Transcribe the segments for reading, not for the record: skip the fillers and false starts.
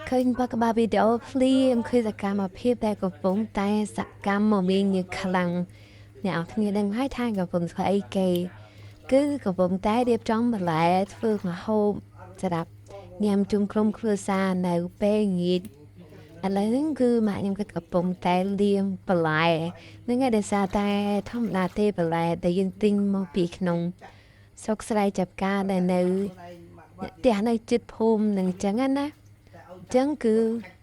ឃើញបកក្បាលវីដេអូភ្លាមឃើញសកម្មភាពដែលកំពុងតែសកម្មមកមានញើខ្លាំងអ្នកនរគ្នាដឹងហើយថាកំពុងធ្វើអីគេ គឺកំពុងតែរៀបចំបន្លែធ្វើម្ហូបសម្រាប់ញ៉ាំជុំក្រុមគ្រួសារនៅពេលងាកឥឡូវហ្នឹងគឺម៉ាក់ខ្ញុំគិតកំពុងតែលាងបន្លែហ្នឹងហើយដោយសារតែធម្មតាទេបន្លែដែលយើងទិញមកពីក្នុងស្រុកស្រែចាប់ការដែលនៅផ្ទះនៅជិតភូមិនឹងអញ្ចឹងណាអញ្ចឹងគឺ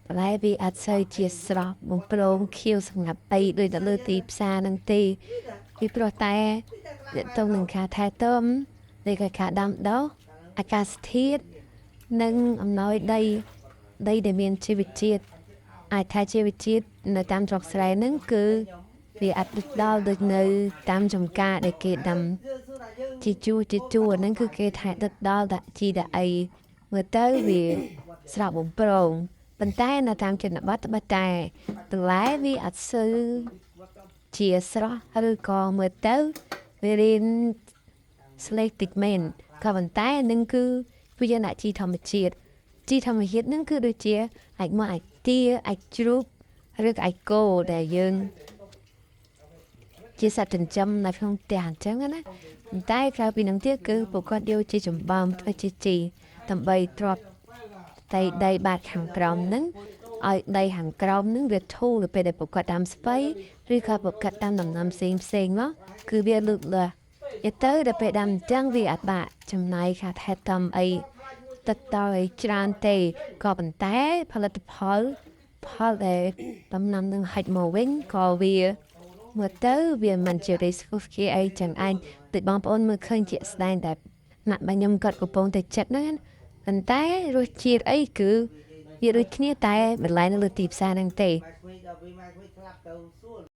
បន្លែវាអត់សូវជាស្រស់បំប្រងខៀវសម្រាប់អីដូចទៅលើទីផ្សារហ្នឹងទេពីព្រោះតែ ទាក់ទងនឹងការថែទាំនៃការដាំដុះអាកាសធាតុនិងអំណោយដីដីដែលមានជីវជាតិអាចថាជីវជាតិនៅតាមស្រុកស្រែហ្នឹងគឺវាអត់ដូចដល់ដូចនៅតាមចំការដែលគេដាំជាជួរជាជួរហ្នឹងគឺគេថែដិតដល់ដាក់ជីដាក់អីមើលទៅវាស្រស់បំព្រងប៉ុន្តែនៅតាមជនបទត្បិតតែបន្លែវាអត់សូវជាស្រស់ឬក៏មើលទៅវារៀនស្លេកតិចមែនក៏ប៉ុន្តែនឹងគឺវាជាជីធម្មជាតិជីធម្មជាតិនឹងគឺដូចជាអាចមកអាចទាអាចជ្រូកឬក៏អាចគោដែលយើងជាសត្វចិញ្ចឹមនៅក្នុងផ្ទះអញ្ចឹងណាប៉ុន្តែក្រៅពីនឹងទៀតគឺពួកគាត់យកជាចម្បើមធ្វើជាជីដើម្បីទ្រាប់តែដីបាតខាងក្រោមហ្នឹងឲ្យដីខាងក្រោមហ្នឹងវាធូរទៅពេលដែលពួកគាត់ដាំស្ពៃឬក៏ពួកគាត់ដាំដំណាំផ្សេងផ្សេងមកគឺវាលូតលាស់យទៅដល់ពេលដាំអញ្ចឹងវាអត់បាក់ចំណាយខាថែតំអីទឹកតឲ្យច្រើនទេក៏ប៉ុន្តែផលិតផលផលដែលដំណាំនឹងហិចមកវិញក៏វាមើលទៅវាមិនជា risk គេអីចឹងឯងដូចបងប្អូនមើលឃើញជាក់ស្ដែងតែម៉ាក់របស់ខ្ញុំគាត់កំពុងតែចិត្តហ្នឹងប៉ុន្តែរសជាតិអីគឺវាដូចគ្នាតែបន្លែនៅលើទីផ្សារហ្នឹងទេ ម៉ែក្មេកដល់ពេលម៉ែក្មេកស្លាប់ទៅសួរ។